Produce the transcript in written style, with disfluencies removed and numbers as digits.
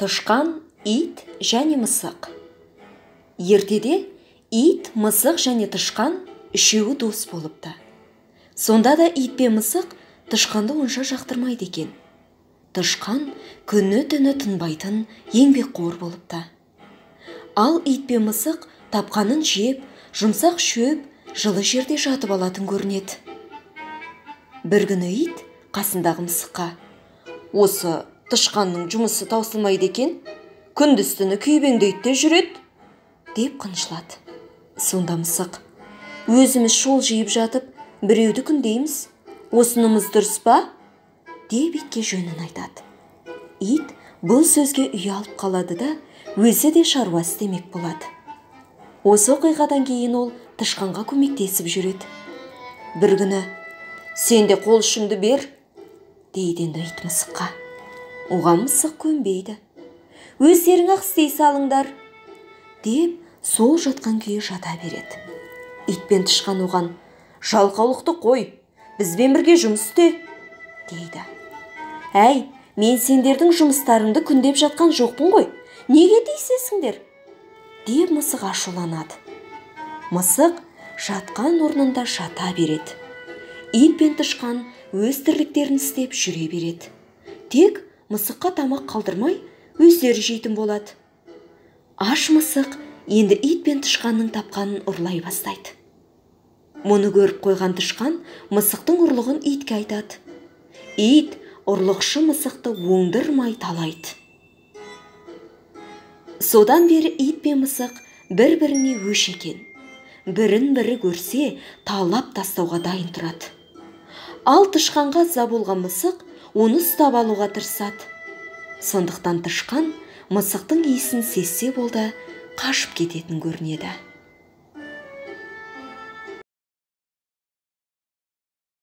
Тышқан, ит және мысық. Ертеде ит, мысық және тышқан үшеуі дос болыпты. Сонда да ит пен мысық тышқанды онша жақтырмайды екен. Тышқан күні-түні тынбайтын еңбекқор болыпты. Ал ит пен мысық тапқанын жеп, жұмсақ шөп, жылы жерде жатып алатын көрінеді. Бір күні ит қасындағы мысыққа: «Осы тышқанның жұмысы таусылмайды екен, күндіз-түні күйбеңдейді де жүреді», деп қынжылады. Сонда мысық: «Өзіміз шол жиып жатып, біреуді күндейміз, осынымыз дұрыс па?» деп итке жөнін айтады. Ит бұл сөзге ұялып қалады да, өзі де шаруа істемек болады. Осы оқиғадан кейін ол тышқанға көмектесіп жүреді. Бір күні: «Сен де қол ұшыңды бер», дейді енді ит мысыққа. Оған мысық көнбейді. «Өздерің-ақ істей салыңдар», деп сол жатқан күйі жата береді. Ит пен тышқан оған: «Жалқаулықты қой, бізбен бірге жұмыс істе», дейді. «Әй, мен сендердің жұмыстарыңды күндеп жатқан жоқпын ғой, неге тиісесіңдер?» деп мысық ашуланады. Мысық жатқан орнында жата береді. Ит пен тышқан өз тірліктерін істеп жүре береді. Тек мысыққа тамақ қалдырмай, өздері жейтін болады. Аш мысық енді ит пен тышқанның тапқанын ұрлай бастайды. Мұны көріп қойған тышқан мысықтың ұрлығын итке айтады. Ит ұрлықшы мысықты оңдырмай талайды. Содан бері ит пен мысық бір-біріне өш екен. Бірін-бірі көрсе, талап тастауға дайын тұрады. Ал тышқанға ыза болған мысық оны ұстап алуға тырысады. Сондықтан тышқан мысықтың иісін сезсе болды, қашып кететін көрінеді.